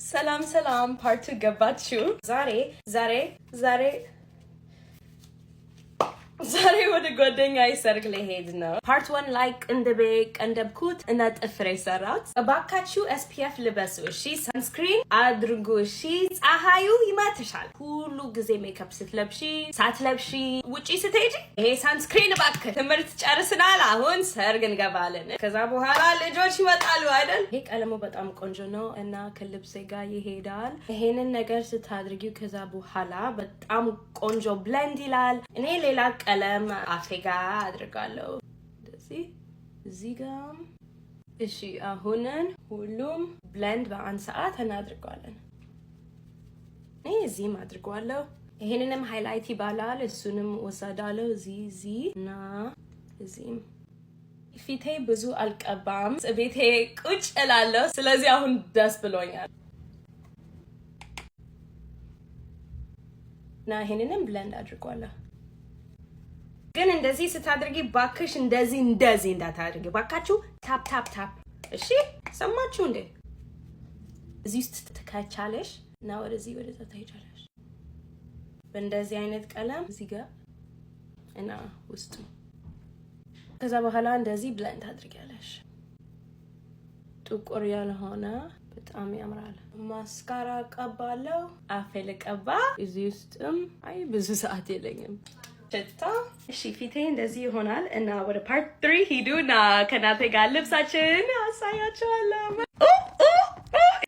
ሰላም ሰላም፣ part 2 ገባችሁ። ዛሬ ዛሬ ዛሬ ዛሬ ወደ ጓደኛዬ ሰርግ ልሄድ ነው። Part 1 ላይ ቅንድቤ ቀንደብኩት እና ጥፍሬ ሰራት። እባካችሁ SPF ልበሱ እሺ፣ sunscreen አድርጉ እሺ። ፀሐዩ ይመትሻል። ሁሉ ጊዜ ሜካፕ ስትለብሺ ሳትለብሺ ውጪ ስትሄጂ ይሄ sunscreen እባክህ። ትምህርት ጨርስናል፣ አሁን ሰርግ እንገባለን። ከዛ በኋላ ልጆች ይመጣሉ አይደል? ይሄ ቀለሙ በጣም ቆንጆ ነው እና ከልብሴ ጋር ይሄዳል። ይሄንን ነገር ስታድርጊው ከዛ በኋላ በጣም ቆንጆ blend ይላል። እኔ ሌላ ቀለም አፌ ጋ አድርጋለሁ። እንደዚህ እዚህ ጋም። እሺ፣ አሁንን ሁሉም blend በአንድ ሰዓት እናድርገዋለን። እኔ እዚህም አድርገዋለሁ። ይሄንንም highlight ይባላል። እሱንም ወሰዳለሁ እዚህ እዚህ እና እዚህም። ፊቴ ብዙ አልቀባም። ቤቴ ቁጭ እላለሁ። ስለዚህ አሁን ደስ ብሎኛል። እና ይሄንንም blend አድርጓለሁ። ግን እንደዚህ ስታድርጊ ባክሽ እንደዚህ እንደዚህ እንዳታድርጊ ባካችሁ። Tap tap tap። እሺ ሰማችሁ እንዴ? እዚህ ውስጥ ትከቻለሽ እና ወደዚህ ወደዛ ትሄጃለሽ። በእንደዚህ አይነት ቀለም እዚህ ጋር እና ውስጡ። ከዛ በኋላ እንደዚህ blend ታድርጊያለሽ። ጥቁር ያልሆነ በጣም ያምራል። ማስካራ ቀባለው። አፌ ልቀባ። እዚህ ውስጥም አይ ብዙ ሰዓት የለኝም። ሽታ። እሺ፣ ፊቴ እንደዚህ ይሆናል እና ወደ part 3 ሂዱ እና ከእናቴ ጋር ልብሳችን አሳያቸዋለሁ።